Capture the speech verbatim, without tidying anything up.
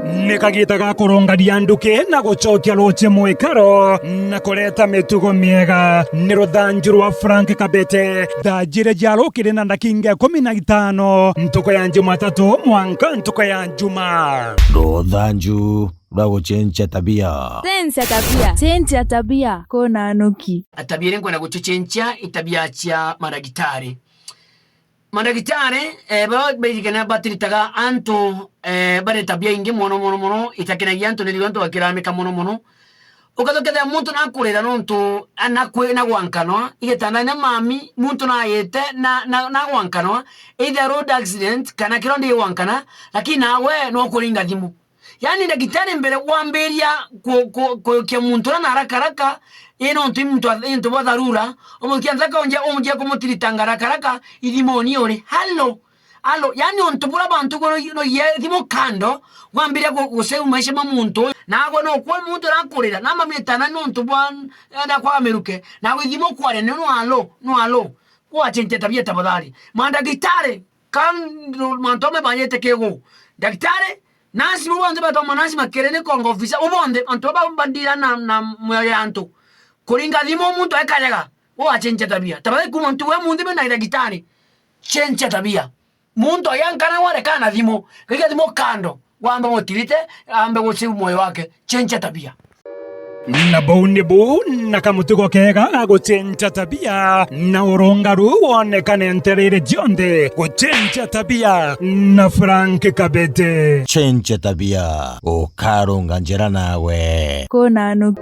Ni kagiita ga kurungania nduki na gucokia ruuji mwikaro na kureta mitugo miega. Ni ruthanju rwa Frank Kabete. Thaa jiiri cia rukiri na ndakinga ikumi na itano, ntuku ya Jumatatu mwanka ntuku ya Juma. Ruthanju rwa gucenjia tabia. Cenjia tabia. Cenjia tabia. Kuna nuki. Tabia iria nkwenda gucenjia i tabia cia madagitari. Madagitari, eh, baba bairigania batiritaga antu, eh, bari tabia ingi mono, mono, mono, itakinagia antu, nirigwa antu bakiramika mono, mono. Ukathukethia muntu nakurira nontu, a, nakwi-, nagwankanwa, igetandani na mami, muntu nayite na, na, nagwankanwa, either road accident, kana kirondi gigwankana, lakini nawe no kuringa thimu. Yaani, ndagitari mbere wambiria ku-, ku-, kuukia muntu uria na haraka haraka, ii nontu i muntu a-, i nontu bwa dharura, umukia nthaka unjia, unjia kumutiritanga haraka haraka, ithimoni uri, "Halo, halo." Yaani, untu buria bantu iguru no-, noiye thimu kando, wambiria gu-, gusave maisha ma muntu uyu. Nagwe no kwe muntu urakurira, na mamitana nontu bwa, eh, na kwaga miruke, nagwe ithimo kwaria, ni no halo, no halo. Wacenjia tabia tafadhali. Mandagitari, ka mantu amwe banyite kigu. Ndagitari, nasi bo bonthe betwa manasi makiri ni kongo ofisa, bo bonthe, antu baba bandira na, na mioyo ya antu. Kuringa thimu muntu ekayega, wacenjia tabia. Tafadhali kuma ntuku ya munthi bena ndagitari, cenjia tabia. Muntu ayankana wareka na thimu, kaiga thimu kando, wambe gutirite, ambe gusave mwoyo wake, cenjia tabia. Na buu nibu na kamutugo kega ga gucenjia tabia, na urungaru wonekane ntereere cionthe. Gucenjia tabia na Frank Kabete. Cenjia tabia, ukarunga njira nawe. Kuna nuki.